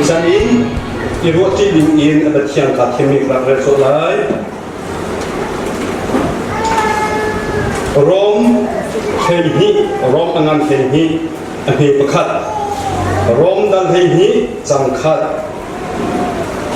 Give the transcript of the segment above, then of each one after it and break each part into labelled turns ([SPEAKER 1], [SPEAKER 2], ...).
[SPEAKER 1] Tuchan in i ruahṭi ding in a Pathian kha thimmi ka rak rel sawh lai. Rom 12, Rom a ngan 12, a hme pakhat. Rom dal 12, cang khat.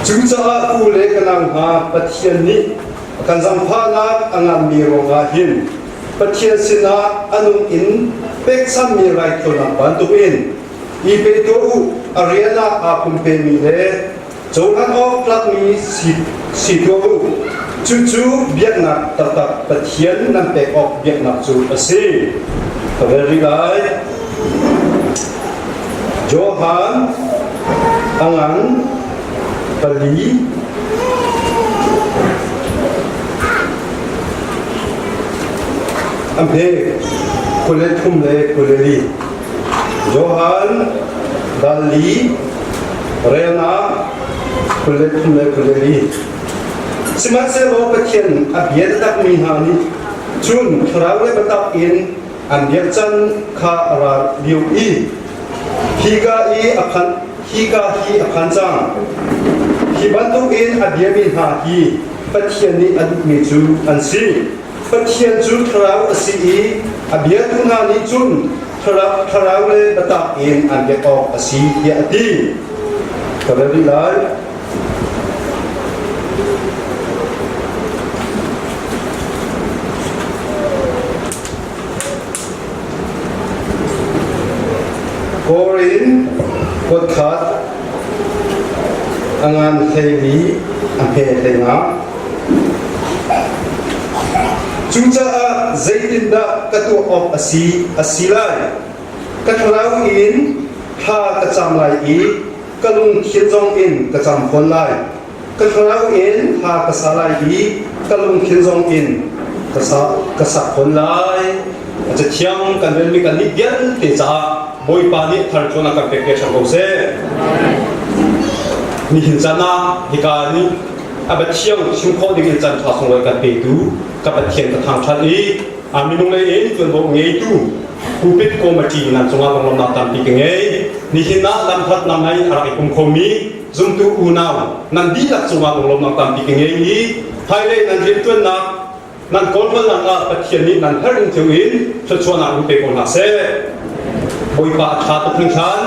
[SPEAKER 1] Cucaah u le ka nau hna Pathian nih a kan zangfahnak a nganmi ruangah hin Pathian sinah a nung in pekchanmi raithawinak bantukin i pe tuah u, a rian ah aa pumpemi le cohlan awk tlakmi si, si tuah u. Cucu biaknak taktak Pathian nan pek awk biaknak cu a si. Ka rel rih lai. Johan a ngan pali a hme 23 le 24. Johan dal li relnak 23 le 24. Sihmanhsehlaw Pathian a bia takmi hna nih cun thlarau le biatak in an biak can kha a ra lio i hika i a phan hika hi a phan cang. Hi bantukin a biami hna hi Pathian nih a duhmi cu an si. Pathian cu thlarau a si i a biatu hna nih cun thlarau le biatak in an biak awk a si tiah a ti. Ka rel rih lai. Korin kuatkhat a ngan hleimi a hme hlei nga. Cucaah zeitindah ka tuah awk a si a si lai? Ka thlarau in thla ka cam lai i ka lungthin zong in ka cam fawn lai. Ka thlarau in thla ka sa lai i ka lungthin zong in ka sa ka sak fawn lai. A cathiang kan relmi kan nih vialte caah Bawipa nih tharchuan a kan pek ve ṭhan ko seh. Nihin caan ah hika nih a Pathian chim khawh ding in caan ṭha sunglawi kan petu ka Pathian ka thangṭhat i a minung lei in ṭuanvo ngeitu Pulpit Committee nan cungah lunglawmhnak tampi ka ngei. Nihin ah lamhlat lam in a rak i pum khomi zumtu unau nan dihlak cungah lunglawmhnak tampi ka ngei i hmailei nan rianṭuannak nan kawlhawlnak ah Pathian nih nan herh ning cio in thluachuahnak in pe ko hna seh. Bawipa a ṭha tuk hringhran.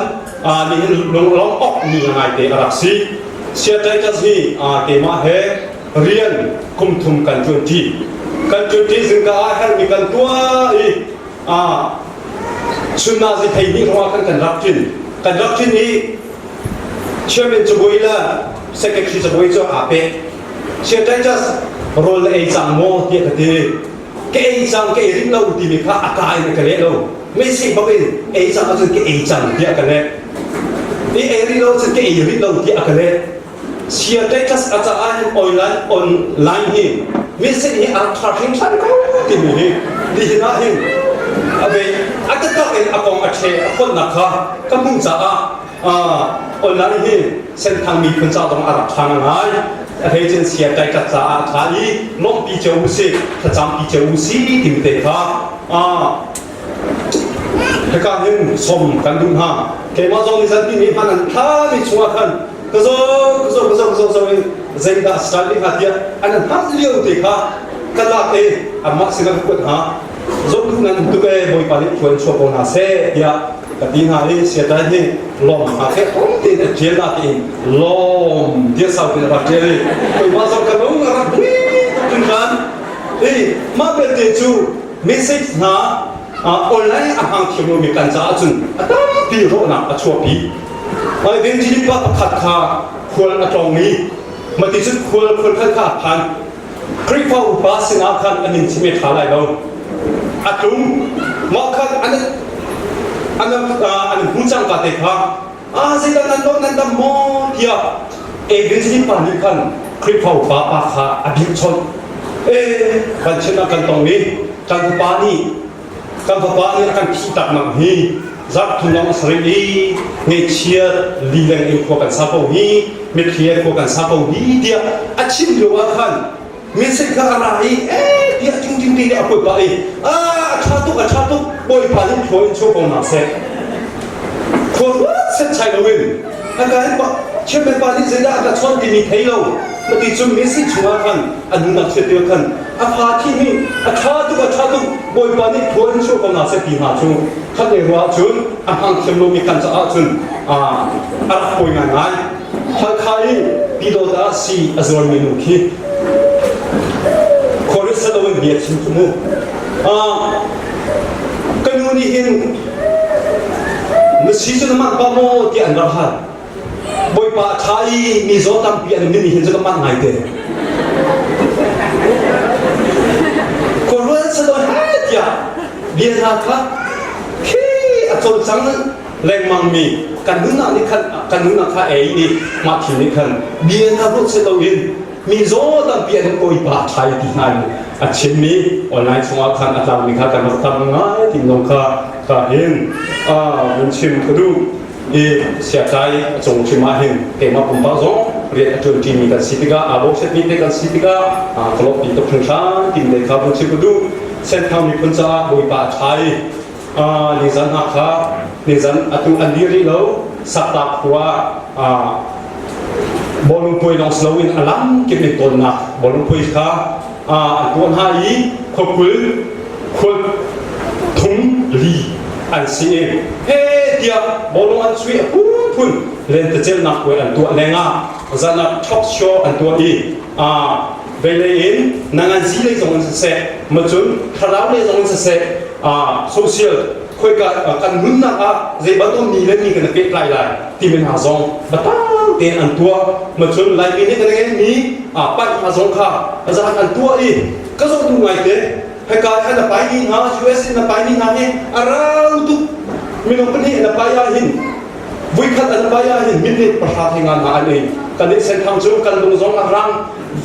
[SPEAKER 1] Nihin lunglawm awk mi ngaite a rak si. Sia Titus hi keimah he rian kum thum kan ṭuanṭi. Kan ṭuanṭi zingka ah herhmi kan tuah i chun ah zithei hnih hrawng ah khan kan rak ṭin. Kan rak ṭin i chairman cabuai le secretary cabuai cu aa pek. Sia Titus rawl na ei cang maw tiah ka ti. Ka ei cang ka ei rih lo timi kha a ka in a ka leh lo. Meisih bak in ei cang ahcun ka ei cang tiah ka leh. I ei rih lo cun ka ei rih lo tiah a ka leh. Sia Titus a caah hin online online hi message hi a rak ṭha hringhran ko timi hi nihin ah hin a bei a taktak in a kong a ṭhe a kholhnak kha ka hmuh caah online hi Senthang miphun ca zong a rak ṭha ngai. A hleicin sia Titus caah a ṭha i lawmhpi cio u sih, thlacampi cio u sih timi te kha Hika hin som kan duh hna. Keimah zong nih zan timi hman an thlami chungah khan ka zo ka zo ka zo ka zo zo in zeidah style hnga tiah an an hman lio te kha ka lak i amah sinah ka kuat hna. Zo duh nan um tuk e Bawipa nih thuan chuah ko hna seh tiah ka ti hna i siatai hi lawm hna khe om tein a ṭial na tiin lawm tiah sau tein a rak ṭial i keimah zong ka lung a rak hmui tuk hringhran. I mah belte cu message hna online a hmang thiam lomi kan caah cun a tampi rawhnak a chuahpi. Evangelist pa pakhat kha khual a tlawng i mati cun khual khual khat kha a phan. Khrihfa upa sinah khan an in chim ṭha lai lo. A tlung. Mah khan an an an hmu cang ka te kha ah zeidah nan lawh nan dam maw tiah evangelist pa nih khan Khrihfa upa pa kha a bih chawnh. Eh kan chim ah kan tong i kan fapa nih kan fapa nih a kan thih tak nak hi zarh thum lawng a si rih i ngaihchiat lileng in khua kan sa ko hi mitthli khua kan sa ko hi tiah a chim lio ah khan message kha a ra i eh tiah ting ting te a kuat pah i a a ṭha tuk a ṭha tuk bawipa nih thaw in chuah ko hna seh khua ruat set chai loin a ka in pah. Chairman pa nih zeidah a ka chawnh timi thei lo. Mati cun message chungah khan a nunnak chiat ti khan a fa thimi a ṭha tuk a ṭha tuk Bawipa nih thaw in chuah ko hna seh ti hna cu khat le ruah ahcun a hmang thiam lomi kan caah cun a rak pawi ngaingai. Halkha i Pyidawta ah sii a zuarmi nu khi khuaruat salo in bia chim cu mu. Ka nu nih hin na si cu na manh pa maw tiah an rak hal. Bawipa a ṭha i mi zaw tampi an um i hin cu ka manh ngai te. Khuaruat salo he tiah bia hna kha khi a cawlcang lengmang mi kan nunnak nih khan kan nunnak kha ei nih mah thil nih khan bia hna ruat si loin mi zaw tampi an bawipa a ṭha i ti hna in a chimmi online chungah khan a tlangmi kha kan rak tam ngai ti zong kha ka hin vun chim ka duh i siatlai a cung hrim ah hin keimah pumpak zong rian a ṭuan ṭimi kan si tikah aa bawhsetmi te kan si tikah ka lawmhpi tuk hringhran ti te kha vun chim ka duh. Senthang miphun caah Bawipa a ṭha i nizan hna kha nizan atu an dir rih lo Sakta khua bawlung puai lawng si loin a lam kip in tawnnak bawlung puai kha an tuah hna i khuakul khual thum li an si i he tiah bawlung an chuih a phunphun lentecelnak puai an tuah lengah zan ah talk show an tuah i veilei in nanganzi lei zong in siseh macun thlarau lei zong in siseh social khoika kan nunnak ah zei bantuk ni le ni kan i pehtlai lai timi hna zong batang tein an tuah macun Laimi nih kan ngeihmi paih hna zong kha zan an tuah i ka zoh duh ngai te heka khan a pai mi hna US in a pai mi hna hi a rau tuk minung pahnih na pai ah hin Vuikhat an pai ah hin minute pahra thei nga hna an ei. Kan nih Senthang cu kan lung zong a rang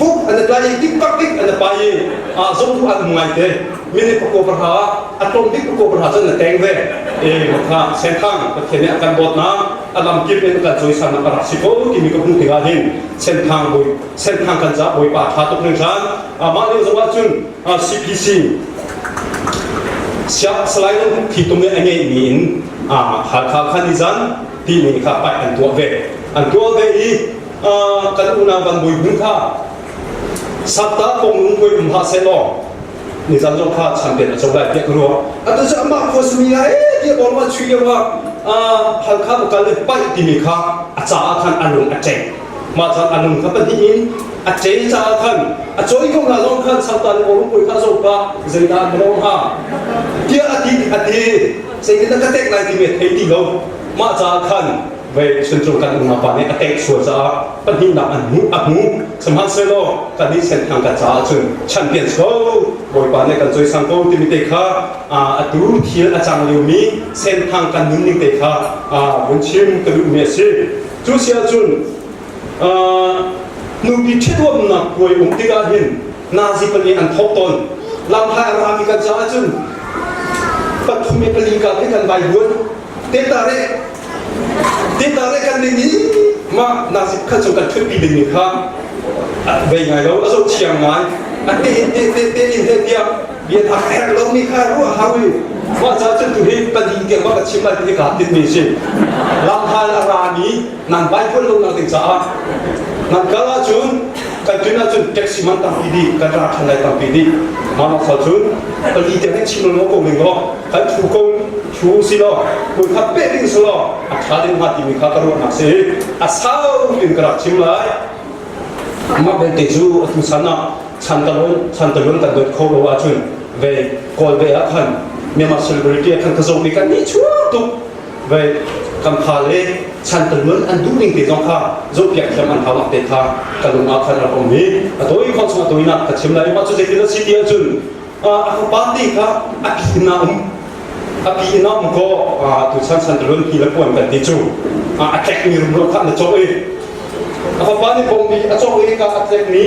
[SPEAKER 1] vuk an tlai i tik tak tik an pai i a zong tu an um ngai te. Minute pakua pahra ah a tlawm bik pakua pahra cun na teng ve. E kha Senthang Pathian nih a kan dawtnak a lamkip in kan cawisannak a rak si ko timi ka hmuh tikah hin Senthang bawi Senthang kan ca Bawipa ṭha tuk hringhran. Mah lio zong ah cun CPC Siang Salai Lung Thitung nih a ngeihmi in Halkha khan nizan timi kha paih an tuah ve. An tuah ve i kan unau van Bui Hmun kha Sakta Konglung puai um hlah seh law nizan zong kha champion a co lai tiah ka ruah. Atu cu amah khua simi lai tiah bawlung an chuih lio ah Halkha va kal i paih timi kha a caah khan a lung a ṭeng. Mah caan a lung kha pahnih in a ṭe caah khan a cawi ko hna zong khan Sakta le bawlung puai kha a zoh pah zeidah an lawm hnga tiah a ti a ti. Zeitindah ka tek lai timi a thei ti lo. Mah caah khan vei Chuncung kan unaupa nih a tek sual caah pahnihnak an hmuh a hmu. Sihmanhsehlaw kannih Senthang kan caah cun champions ko Bawipa nih kan cawisang ko timi te kha atu thil a cang liomi Senthang kan nunning te kha vun chim ka duhmi a si. Cu si ahcun nupi ṭhituamnak puai um tikah hin Nazi pali an thawk tawn. Lamhai a rami kan caah cun pathum i pali ka khi kan vai buan. Tetare tetare kan ning i mah Nazi kha cu kan ṭhutpi dingmi kha vei ngai lo, a zoh thiam ngai. A te in te te te in he tiah bia a herh lomi kha ruah hau i mah caah cun tu hi pali tiang ma ka chim lai ti hi kaa tinhmi a si. Lamhal a rami nan vai buan lo nak ding caah nan kal ahcun kan tun ahcun taxi man tampi dih kan ra ṭhan lai tampi dih mah mak cun pali tiang hin chim lo ko ning law kan thu ko thu si law hmui kha peh ding si law a ṭha ding hnga timi kha ka ruahnak si a sau in ka rak chim lai mah belte cu atu san ah chantalon chantalon kan dot kho lo ahcun ve kawl ve ah khan Myanmar celebrity ah khan ka zoh mi kan nih chuak tuk Vei kan pha le chantalun an duh ning te zong kha zohpiak thiam an hau nak te kha ka lung ah khan a rak um i a tawi khawh chung a tawinak ka chim lai mah cu zeitin a si ti ahcun a fapa te kha a pi in a um a pi in a um ko tu chan chantalun hi le puan kan ti cu a tlek mi rumro kha na cawk i a fapa nih bawmbi a cawk i ka a tlek mi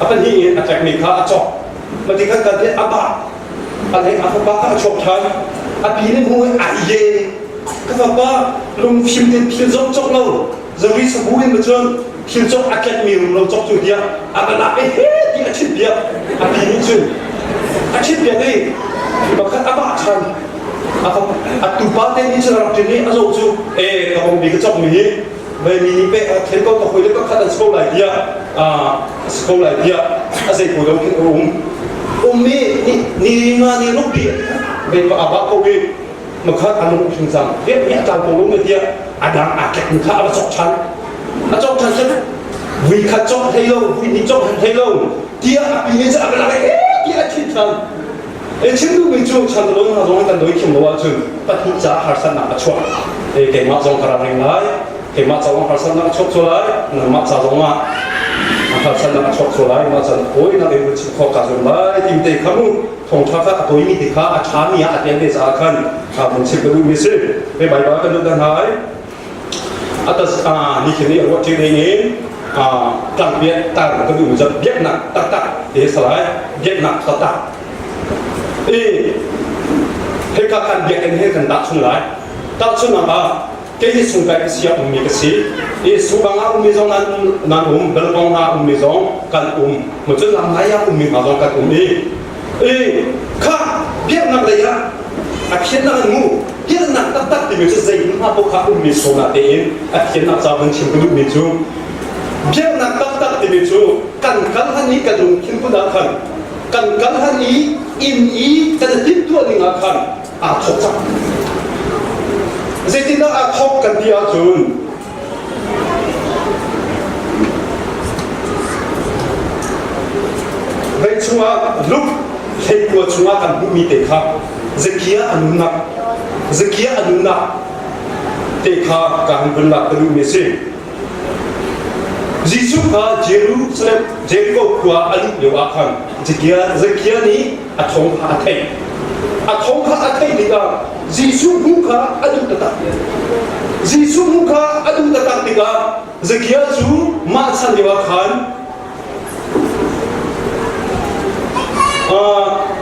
[SPEAKER 1] a pahnih in a tlek mi kha a cawk mati khan kan a ba A leng a fapa kha a chuak ṭhan. A pi nih hmu i a iye. Ka fapa lungfim tein thil zong cawk lo, zari sabu in cun thil cawk a tlekmi rumro cawk cu tiah a va lak i he ti a ṭhit piak. A pi nih cun a ṭhit piak i pakhat a vah ṭhan. A tupa te nih cun a rak ṭin i a zoh cu e ka bawmbi ka cawkmi hi. Vei mi nih pek a khen ko ka hawi le pakhat an si ko lai tiah a si ko lai tiah a zei ko lo khin a um. Ummi ni ni nga ni ruk bi vei pa a ba ko i makhat a lung hring cang. Rian hi a tlau ko lo me tiah a dang aa tlek kha a va cawk ṭhan. A cawk ṭhan cun vui khat cawk hlei lo, vui hnih cawk hlei lo tiah a pi nih cun a va lak i tiah a ṭhit ṭhan. E chim duhmi cu chantawn hna zong kan doi thiam lo ahcun pahnih caah harsatnak a chuak. E keimah zong ka rak ring lai, keimah ca zong harsatnak a chuak cu lai, nangmah ca zong ah harsatnak a chuak cu lai, mah can hawi nak in chim khawh ka zuam lai tim te kha mu thawngṭha kha a toimi te kha a ṭhami ah a tel ve caah khan vun chim ka duhmi si. He Baibal kan lut hna ai. Atas ni khin i ruah ṭi ding in tlangpiak tar ka duhmi cu biaknak taktak te salai biaknak taktak i hika kan biakinn he kan tahchun lai tahchunnak ah kei hi sungkai ka sia ummi ka si i subang ah ummi zong nan nan um balkong ah ummi zong kan um mu cun lam ngai ah ummi hna zong kan um i i kha biaknak lei ah a phiannak an mu biaknak taktak timi cu zei hna paoh kha ummi sawmnak tein a thiannak ca vun chim ka duhmi cu biaknak taktak timi cu kan kal han i kan lungthin put ah khan kan kal han i inn i kan i timhtuah ning ah khan aa thawk cang zeitindah aa thawk kan ti ahcun Vei chungah Luke hleikua chungah kan hmuhmi te kha Zakia a nunnak Zakia a nunnak te kha ka han vun lak ka duhmi a si. Jesuh kha Jerusalem Jericho khua a luh lio ah khan Zakia Zakia nih a thong kha a theih. A thong kha a theih tikah Jesuh hmuh kha a duh taktak. Jesuh hmuh kha a duh taktak tikah Zakia cu mah chan lio ah khan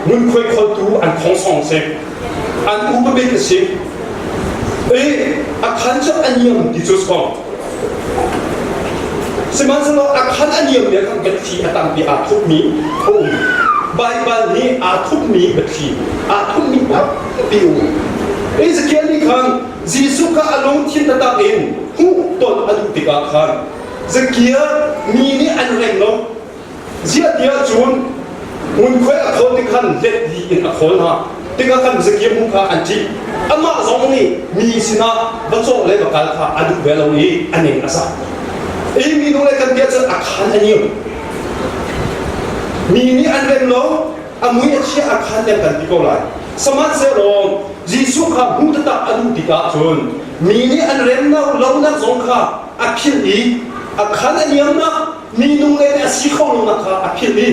[SPEAKER 1] ngunkhuai kholtu an khongsong si. An upa bik a si. I a khan cu a niam ti cu song. Sihmanhsehlaw a khan a niam le khan biathli a tampi aa thupmi a um. Baibal nih aa thupmi biathli aa thupmi tampi um. Ezekiel nih khan Jesuh kha a lungthin taktak in hmuh ton a duh tikah khan Zakia mi nih an reng lo. Ziah tiah cun ngunkhuai a khawl tik khan let li in a khawl hna. Tikah khan Zakia hmuh kha an ṭih. Amah zong nih mi sinah va cawh le va kal kha a duh ve lo i a ning a zak. I minung le kan bia cun a khan a niam. Mi nih an rem lo, a mui a chia a khan lem kan ti ko lai. Sihmanhsehlaw Jesuh kha hmuh taktak a duh tikah cun mi nih an rem lo lonak zong kha a philh i a khan a niamnak minung le a si kho lonak kha a philh i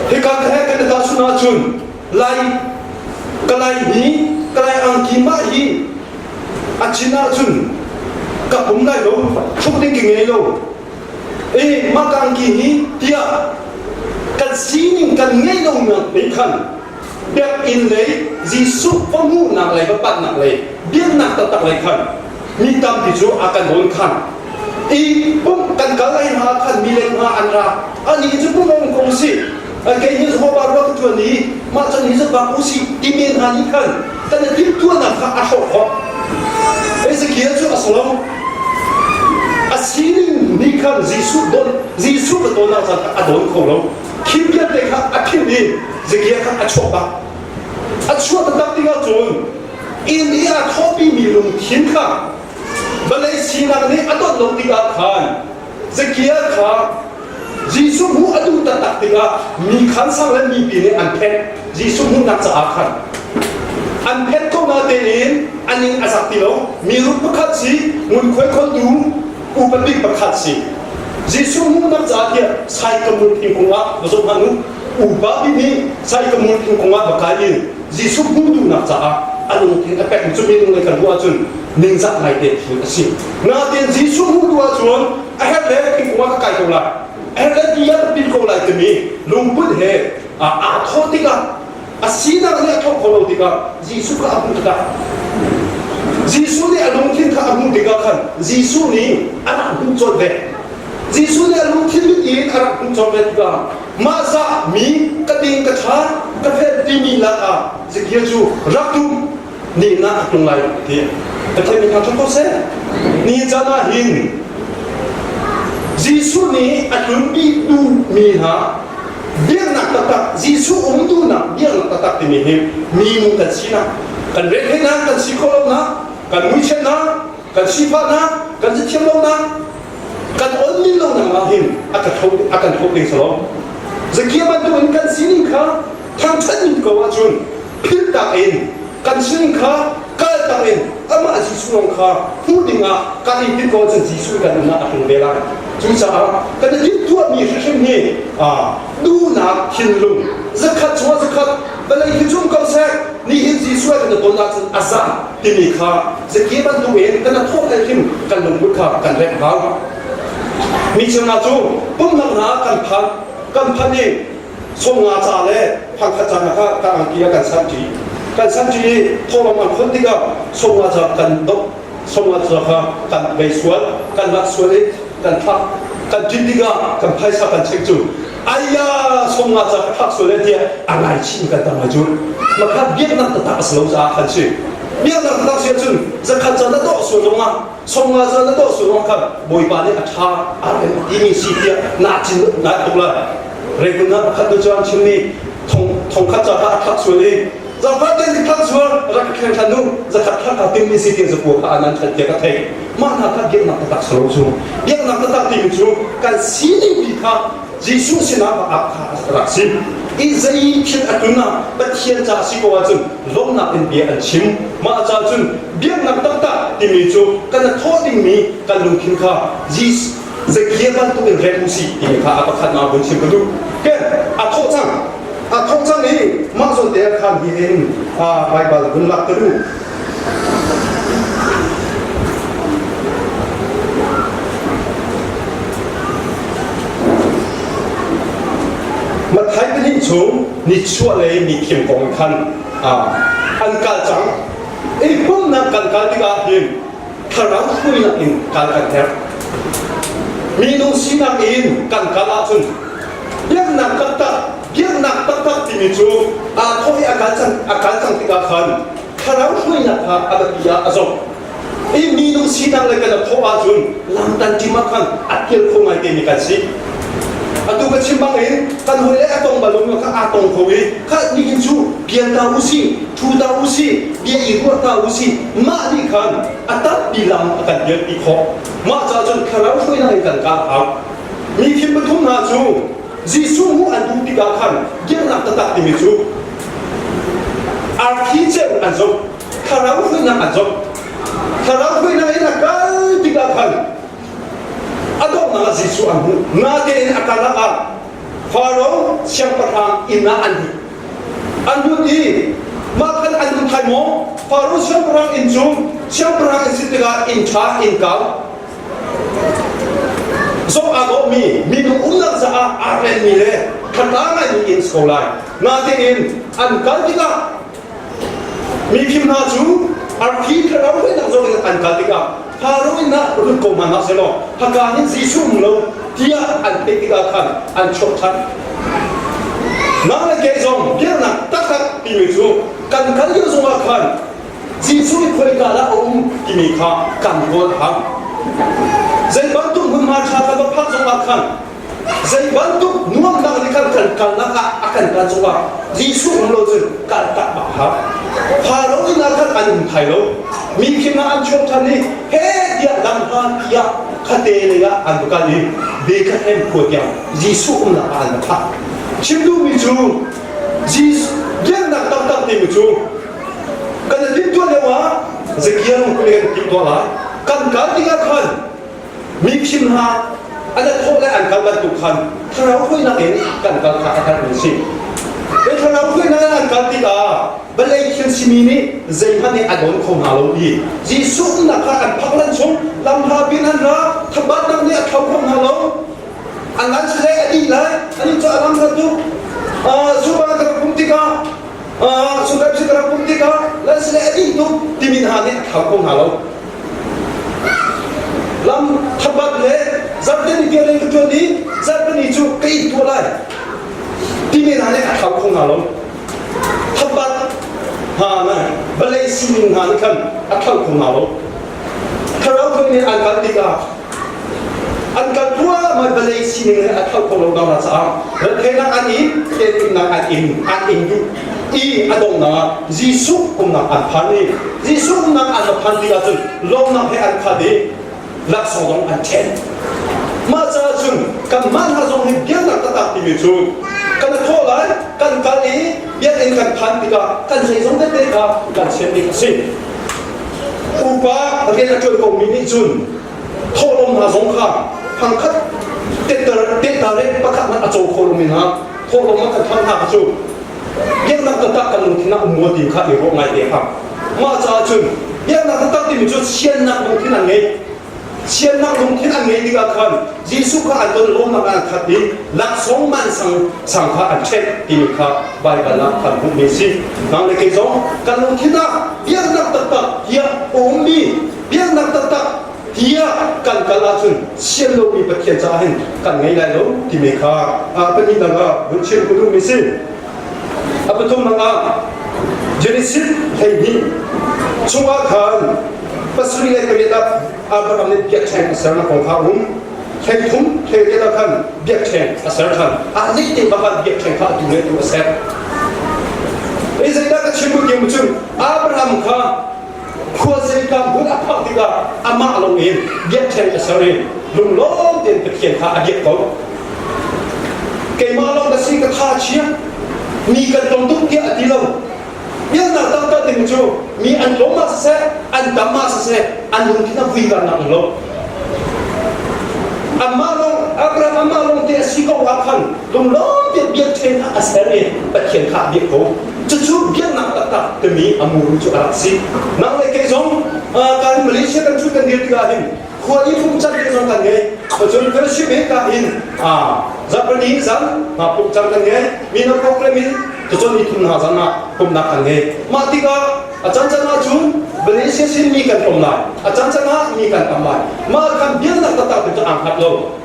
[SPEAKER 1] hika ka he kan i tahchunh ahcun lai kalai hi kalai angki mah hi a chin ahcun ka pum lai lo hruk ding ka ngei lo i mah ka angki hi tiah kan sining kan ngeih lonak nih khan biakinn lei Jesuh va hmuhnak lei va panhnak lei biaknak taktak lei khan mi tampi cu a kan dawn khan i pumh kan kal ai hna khan mi leng hna an ra ani cu pum ong kong si kei hi Jehovah rua ka tuan i mah cun hi cu bak usi ti men hna nih khan kan i timhtuahnak kha a hrawh khawh Ezekiel cu a solo a sining nih khan Jesuh don Jesuh ka tawn ah a dawn kho lo khi vialte kha a philh i Zekiah kha a chuak bak a chuah taktak tikah cun inn i a thawpimi lungthin kha vawlei sinak nih a dawt lo tikah khan Zekiah kha Jesuh hmuh a duh taktak tikah mi khansang le mipi nih an phet Jesuh hmuhnak caah khan an phet ko natein an ning a zak ti lo mi ruk pakhat si ngunkhuai kholtu upa bik pakhat si Jesuh hmuhnak caah tiah Saikamul thingkung ah va zoh hmanh u upa bik nih Saikamul thingkung ah va kai in Jesuh hmuh duhnak caah a lungthin a pek cu minung lei kan ruah ahcun ningzah ngaite thil a si. Nain Jesuh hmuh duh ahcun a herh le thingkung ah ka kai ko lai a herh le ti ah ka pil ko lai timi lungput he aa thawh tikah a sinak nih a thawh kho lo tikah Jesuh kha a hmuh tikah Jesuh nih a lungthin kha a hmuh tikah khan Jesuh nih a rak hmuh colh ve Jesuh nih a lungthin mit in a rak hmuh colh ve tikah mah zah mi ka ding ka ṭha ka fel timi lakah Zakia cu rak tum. Nihnak a tlung lai ti Pathian min thangṭhat ko seh. Ni caan ah hin Jesuh nih a tlunpi duhmi hna biaknak taktak Jesuh um duhnak biaknak taktak timi hi minung kan sinak kan retheihnak kan si khawh lonak kan muichiatnak kan sifahnak kan zathiam lonak kan onmin lonak ah hin a ka tho a kan tho ding salo Zakia bantukin kan sining kha thangṭhat ning ko ahcun philhtak in kan sining kha kaltak in amah Jesuh lawng kha hmuh dingah kan i timh ko ahcun Jesuh kan umnak a tlung ve lai. Cucaah kan i timhtuahmi hrimhrim hi duhnak thinlung zakhat chungah zakhat vawlei hi cung ko seh nihin Jesuh kan i ton ahcun a za timi kha Zakia bantukin kan thawh hlei hrim kan lungput kha kan remh hau. Mi cheuhnak cu pumnak hna kan phan kan phan i Sawmnga ca le phangkhat ca hna kha ka angki ah kan sanṭi. Kan sanṭi i thawhlawm an khon tikah sawmnga ca kan doh sawmnga ca kha kan bei sual, kan lak sual i kan thlak. Kan ṭin tikah kan phaisa kan chek cu aiya sawmnga ca ka thlak sual e tiah a ngaichih in kan tam lai cu. Makha biaknak taktak a si lo caah khan si. Biaknak taktak si ahcun zakhat ca na dawh sual zongah sawmnga ca na dawh sual zongah khan Bawipa nih a ṭha a rem a timi si tiah naa cin ngai tuk lai. Reihmun ah pakhat nu cu an chimmi thongkhat ca kha a thlak sual i zakhat ten ka thlak sual rak ka thleng than u zakhat thlak ka timmi si tiah zakua kha an an that tiah ka theih mah hna kha biaknak taktak si lo cu biaknak taktak timi cu kan sining pi kha Jesuh sinah va ap kha a rak si i zei thil a tun ah Pathian ca si ko ahcun lawmhnak in bia an chim mah ca cun biaknak taktak timi cu kan thawh dingmi kan lungthin kha Jesuh Zekia bantuk in rem usih timi kha a pakhatnak vun chim ka duh. Ke a thawh cang. A thawh cang i mah zawn te ah khan hi hin Baibal vun lak ka duh. Matthai pahnih chung nichuahlei mithim kong khan an kal cang. I pumhnak kan kal tikah hin thlarau hruainak in kal kan herh. Minung sinak in kan kal ahcun biaknak taktak biaknak taktak timi cu aa thawh i a kal cang a kal cang tikah khan thlarau hruainak kha a biapi ah a zoh. I minung sinak le kan thawh ahcun lam tanṭim ah khan a tel kho ngai temi kan si. Atu ka chim bangin kan hawi le a tong bal lomi kha aa tong kho i kha nihin cu bial ta usih thu ta usih bia i ruah ta usih mah nih khan a tampi lam a kan bialpi khawh. Mah caah cun thlarau hruainak in kan kal hau. Mi thim pathum hna cu Jesuh hmuh an duh tikah khan biaknak taktak timi cu arfi ceu an zoh, thlarau hruainak an zoh. Thlarau hruainak in a kal tikah khan A donghnak ah Jesuh an hmuh. Natein a karlak ah Faro siangpahrang inn ah an lut. An lut i mah khan an lut thai maw? Faro siangpahrang inn cu siangpahrang inn si tikah inn ṭha inn kau zoh aa dawhmi minung umnak caah aa renmi le thlata ngaimi inn si ko lai. Natein an kal tikah Mifim hna cu arfi thlarau hruainak zong in an kal tikah Faro inn ah rut ko hmanh hlah sehlaw haka hin Jesuh um lo tiah an theih tikah khan an chuak ṭhan. Nang le kei zong biaknak taktak timi cu kan kal lio zongah khan Jesuh i khoika dah a um timi kha kan kawl a hau. Zei bantuk hmunhma ṭha kan va phak zongah khan Zei bantuk nuamnak nih khan kan kalnak ah a kan kal cungah Jesuh um lo cun kal tak bak hau. Pharaoh inn ah khan an um thai lo. Mi khim ah an chuak ṭhan i he tiah lamhla tiah khate lei ah an va kal i Bethlehem khua tiang Jesuh umnak ah an va thah. Chim duhmi cu Jesuh biaknak taktak timi cu kan i timhtuah lio ah Zakia lungput in kan timhtuah lai. Kan kal tikah khan Mifim hna an i thawh le an kal bantuk khan thlarau hruainak in kan kal kha a herhmi a si. Hi thlarau hruainak in an kal tikah vawlei thil simi nih zeihmanh nih a dawn kho hna lo i Jesuh umnak kha an phak lan chung lamhla bin an ra thabatnak nih a thlo kho hna lo an lan sile a dih lai ani cu a lam hlat tuk zuba ka rak pum tikah sungkai ka rak pum tikah lan sile a dih tuk timi hna nih a thlo kho hna lo Lam thabat le zarhte ni tiang in ka ṭuan i zarhte ni cu ka it tuah lai timi hna nih a thlau kho hna lo. Thabat. Hna na vawlei sining hna nih khan a thlauh kho hna lo. Thlarau thawng nih an kal tikah an kal thluahmah vawlei sining nih a thlauh kho lo hna caah retheihnak an in, temhinnak an in, an ing duh i a donghnak ah Jesuh umnak an phan i Jesuh umnak an va phan tikah cun lawmnak he an khat i laksawng zong an ṭhen. Mah caah cun kanmah hna zong hi biaknak taktak timi cu kan i thawh lai, kan kal i biakinn kan phan tikah kan zeizong vialte kha kan chiah ding a si. Upa rian a ṭuan komi nih cun thawhlawm hna zong kha phangkhat tetter tehtare pakhat hmanh a co kho lomi hna thawhlawm a kan than hna kha cu biaknak taktak kan lungthin ah um maw ti kha i ruah ngai te hang. Mah caah cun biaknak taktak timi cu siannak lungthin an ngei. Siannak lungthin an ngei tikah khan Jesuh kha an ton lawmnak ah an khat i laksawng man sang sang kha an ṭhenh timi kha Baibal ah kan hmuhmi a si. Nang le kei zong kan lungthin ah biaknak taktak tiah a ummi biaknak taktak tiah kan kal ahcun sian lomi Pathian caah hin kan ngei lai lo timi kha pahnihnak ah vun chim ka duhmi si. A pathumnak ah Genesis 12 chungah khan 78 ah Abraham nih biakṭheng a sernak kong kha a um. 13 18 ah khan biakṭheng a ser ṭhan. A nih te bak ah biakṭheng kha atu le atu a ser. Hi zeidah ka chim duh ti cun Abraham kha khua zeika hmun a phak tikah amah lawng in biakṭheng a ser i lunglawm tein Pathian kha a biak ko. Keimah lawng ka si ka tha chia mi kan tlawm tuk tiah a ti lo. Biaknak taktak ding cu mi an tlawm ah siseh, an tam ah siseh, an lungthin a vui nak lo. Amah lawng Abraham amah lawng te a si ko ah khan lunglawm tein biakṭheng a ser i Pathian kha a biak ko. Cucu biaknak taktak timi a muru cu a rak si. Nang le kei zong kan Malaysia kan ṭhut kan dir tikah hin khua i phungcang te zong kan ngei. Cun fellowship he ka hin zarhpini zan phungcang kan ngei. Mino program in tucun ni thum hna zan ah pumhnak kan ngei. Mah tikah a cancan ahcun Malaysia sin mi kan tlawm lai. A cancan ah mi kan tam lai. Mah khan biaknak taktak cu aa hngat lo.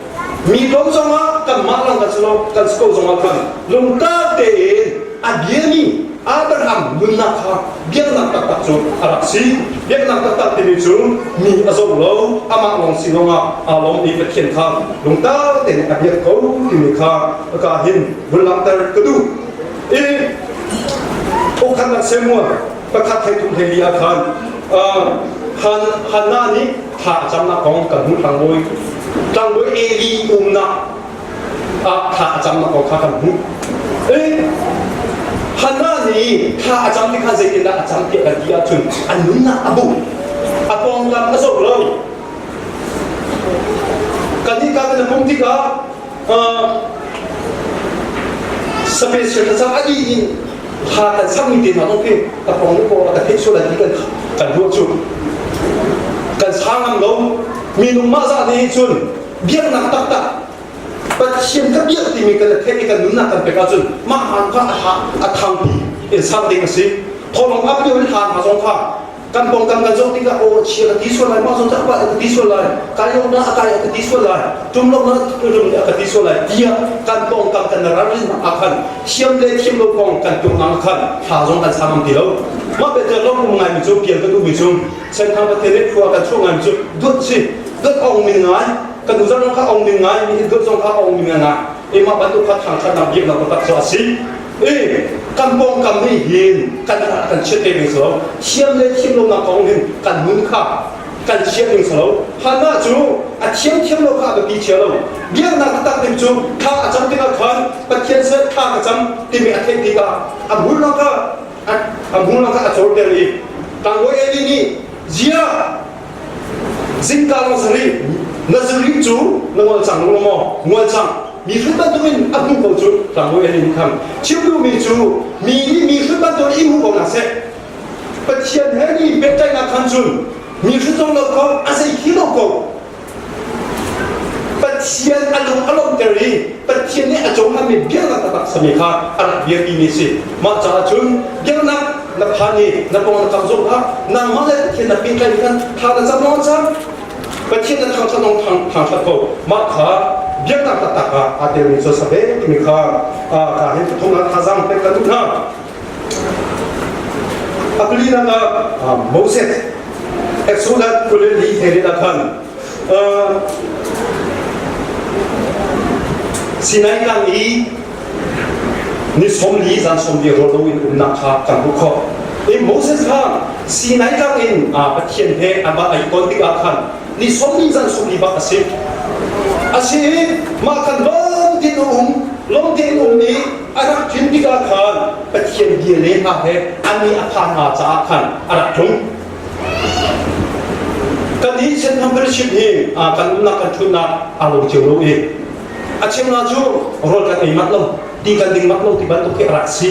[SPEAKER 1] Mi tlawm zongah kanmah lang kan si lo, kan si ko zongah khan lungtak tein a biami Abraham nunnak kha biaknak taktak cu a rak si. Biaknak taktak timi cu mi a zoh lo, amah lawng si lawngah aa lawm i Pathian kha lungtak tein a biak ko timi kha ka hin vun langhter ka duh. I ukhatnak Samuel pakhat thei thum hlei li ah khan Hannah nih thla a camnak kong kan hmuh tlangbawi tlangbawi Eli umnak ah thla a camnak kong kha kan hmuh. Hannah nih thla a cam tikha zeitindah a cam tiah kan ti ahcun a nunnak a bu a pawngkam a zoh lo. Kan nih ka kan pum tikah special thlacam a dih in hla kan sakmi te hna zong khi ka pong ko ka theih sual lai ti kan kan ruah cu kan sa ngam lo minung mah zah nih cun biaknak taktak Pathian ka biak timi kan theih i kan nunnak kan pek ahcun mah hmaan kha a a thangpi in sak ding a si thawlong ap lio in hla hna zong kha kan pawngkam kan zoh tikah aw chia ka ti sual lai mah zong cu a ka ti sual lai kai lo na a kai a ka ti sual lai tum lo na tum a ka ti sual lai tiah kan pawngkam kan ralrin ah khan thiam le thiam lo kong kan tum ang khan thla zong kan sam ti lo mah better lo um ngai mi cu pial ka duh mi cu senthang pathian nih khua kan chuah ngai mi cu dut si dut ong min ngai kan nu zong kha ong min ngai mi dut zong kha ong min ngai e mah bantuk kha thang thatnak biak nak tak cu a si i kan pawngkam nih hin kan kan chiat te ding si lo thiam le thiam lonak kong hin kan nun kha kan chiat ding si lo Hannah cu a thiam thiam lo kha a biapi chia lo biaknak taktak ding cu thla a cam tikah khan Pathian seh thla ka cam timi a theih tikah a hmur kha a hmur kha a cawlter i tlangbawi Eli nih zia Zingka lawng sari na zuri cu na ngol cang lo maw? Ngol cang. Mi hrut bantukin a hmu ko cu tlangbawi an in kham. Chim duhmi cu mi nih mi hrut bantukin i hmu ko hna seh. Pathian he ni pehtlaihnak khan cun mi hrut zong lo ko a zei khi lo ko. Pathian a lung a lawmhter i Pathian nih a cohlanmi biaknak taktak sami kha a rak biapimi a si. Mah caah cun biaknak na phan i na pawng na kam zong kha nangmah le Pathian na pehtlaih khan thla na cam lawng cam. Pathian na thangṭhat lawng thangṭhat ko. Mah kha biaknak taktak ah aa telmi cu a si ve timi kha ka hin pathumnak thazaang pek kan duh hna. A palinak ah Moses Exodus 24 he ah khan Sinai tlang i ni 40 zan 40 rawl lo in umnak kha kan hmuh khawh. I Moses kha Sinai tlang in Pathian he amah ai ton tikah khan ni 40 zan 40 bak a si. A si i mah khan lawm tein a um, lawm tein um i a rak tlin tikah khan Pathian bia le hna he an i a phan hna caah khan a rak tlung. Kan nih Senthang Fellowship hi kan umnak kan ṭhutnak aa lo cio lo i a cheu hna cu rawl kan ei mat lo, ti kan ding mat lo ti bantuk khi a rak si.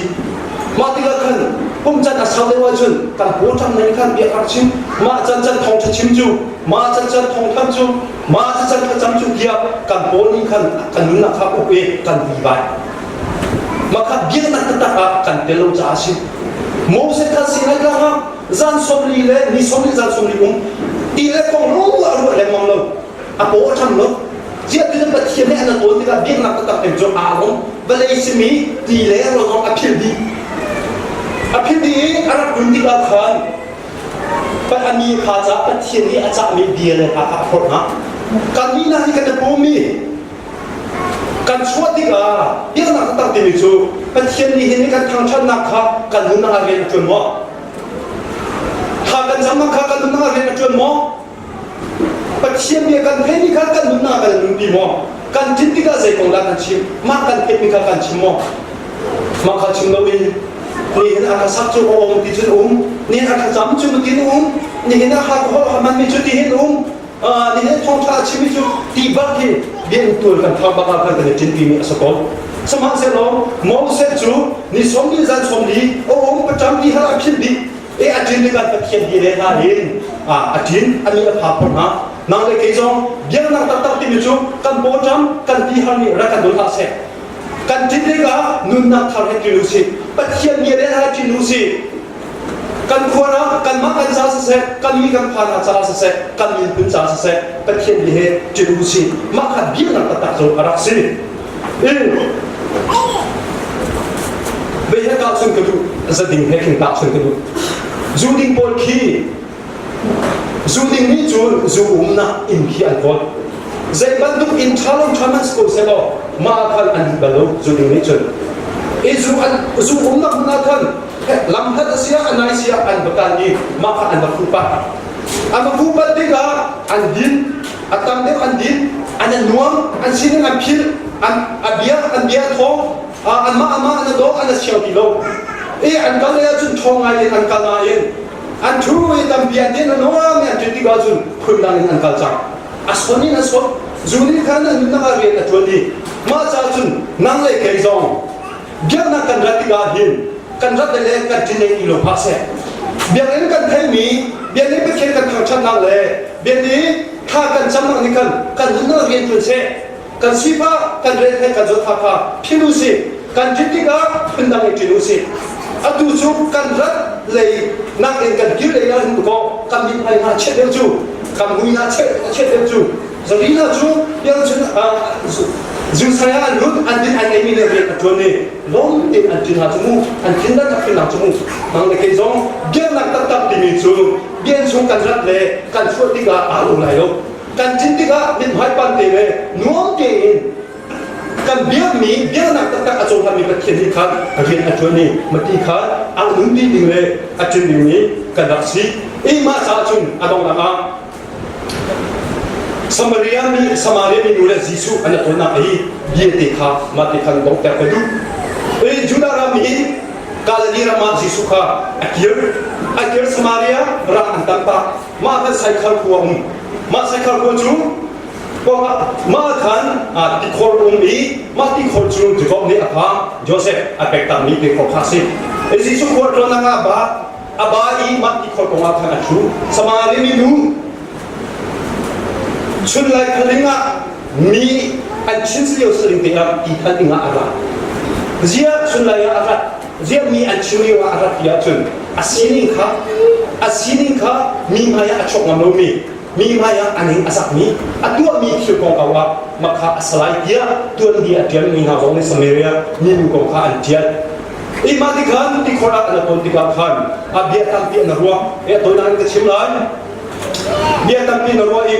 [SPEAKER 1] Mah tikah khan kum can a sau deuh ahcun kan pawṭam ning khan bia rak chim, mah can can thawngṭha chim cu, mah can can thawngthanh cu, mah can can thlacam cu tiah kan pawl nih khan kan nunnak kha uk i kan vai. Mah kha biaknak taktak ah kan tel lo caah a si. Moses kha Sinai tlang ah zan 40 le ni 40 zan 40 um ti le kong lo a ruah lengmang lo a paw a ṭhang lo ziah tu Pathian nih an tawn tikah biaknak taktak peng cu aa lawm vawlei simi ti le rawl zong a philh dih a philh dih i a rak tlun tikah khan a mi kha caah Pathian nih a cahmi bia le hla kha a phorh hna kan mi hna hi kan i pawmi Kan chuah tikah biaknak taktak timi cu Pathian nih hin kan thangṭhatnak kha kan nunnak ah rian a ṭuan maw? Thla kan camnak kha kan nunnak ah rian a ṭuan maw? Pathian bia kan theihmi kha kan nunnak ah kan nunpi maw? Kan ṭin tikah zei kong dah kan chim? Mah kan theihmi kha kan chim maw? Mah kha chim loin nihin a ka sak cu a um ti cun um, nihin a thlacam cu tin um, nihin a ha ka holh a hmanmi cu ti hin um, nihin thawngṭha a chimmi cu ti bak hi bian tual kan phak bak ah khan kan i ṭinpimi a si ko. Sihmanhsehlaw Moses cu ni 40 zan 40 a um paṭam ti har a philh dih i a ṭin tikah Pathian bia le hna in a ṭin a mi a phak hna. Nang le kei zong biaknak taktak timi cu kan pawṭam kan ti har nih rak kan dul hlah seh. Kan ṭin tikah nunnak thar he ṭin u sih. Pathian bia le hna ṭin u sih. Kan khua ah kanmah kan ca siseh, kan mi kan phan ah ca siseh, kan miphun ca siseh, Pathian bia he ṭin u sih. Mah kha biaknak taktak cu a rak si. I vei he tahchun ka duh, zading he khin tahchun ka duh. Zu ding pawl khi zu ding nih cun zu umnak inn khi an kawl. Zei bantuk inn ṭha lo ṭha hmanh si ko seh law mah khan an duh bal lo zu ding nih cun. I zu an zu umnak hmun ah khan lamhlat a si ah a nai si ah an va kal i mah kha an va fuhpat an va fuhpat tikah an din a tam deuh an din an an nuam an sining an philh an a bia an bia a thawng anmah amah an a daw an a siang ti lo i an kal lei ahcun ṭhawng ngai in an kal nain an ṭhu i tampi an din a nuam i an ṭin tikah cun phundang in an kal cang a son in a son zu nih khan an nunnak ah rian a ṭuan i mah caah cun nang le kei zong biaknak kan rat tikah hin kan rat le kan ṭin i lo phah seh. Biakinn kan theimi, biakinn Pathian kan thangṭhatnak le biakinn thla kan camnak nih khan kan nunnak rian ṭuan seh. Kan sifah, kan retheih, kan zawtfah kha philh u sih. Kan ṭin tikah phundang in ṭin u sih. Atu cu kan rat lei nakin kan kir lei ah hin kaw kan mithmai hna chiat deuh cu, kan mui hna chiat deuh cu, Zarina cu biakchun Zusai ah an lut an din an eimi le rian a ṭuan i lawm tein an ṭin hna cu mu an thin dan a thin cu mu nang le kei zong biaknak taktak timi cu bian chung kan rat le kan chuah tikah aa lo lai lo kan ṭin tikah mithmai pan te le nuam tein kan biakmi biaknak taktak a cohlanmi Pathian nih khan rian a ṭuan i mati kha a nunpi ding le a ṭin dingmi kan rak si i mah caah cun a donghnak ah Samaria mi Samaria mi nu le Jesuh an i tonnak i bia te kha mah te khan donghter ka duh. I Judah ram i Galilee ram ah Jesuh kha a kir. A kir Samaria ram an tan pah. Mah khan Saikhar khua um. Mah Saikhar khua cu mah khan tikhor um i mah tikhor cu Jakob nih a pa Joseph a pek takmi tikhor kha a si. Jesuh khua tlawnnak ah ba a ba i mah tikhor kong ah khan a ṭhu. Samaria minu chunlai khaling ah mi an chin lio saling te ah ti khan ding ah a ra. Zia chunlai ah a rat, zia mi an chim lio ah a rat ti ahcun a sining kha a sining kha mi hmai ah a chuak ngam lomi mi hmai ah a ning a zakmi a tuahmi thil kongkau ah makha a salai tiah tuanbia a ṭialmi hna zong nih Samaria minu kong kha an ṭial. I mah ti khan tikhor ah an ton tikah khan a bia tampi an ruah. E toinak in ka chim lai. Bia tampi na ruah i.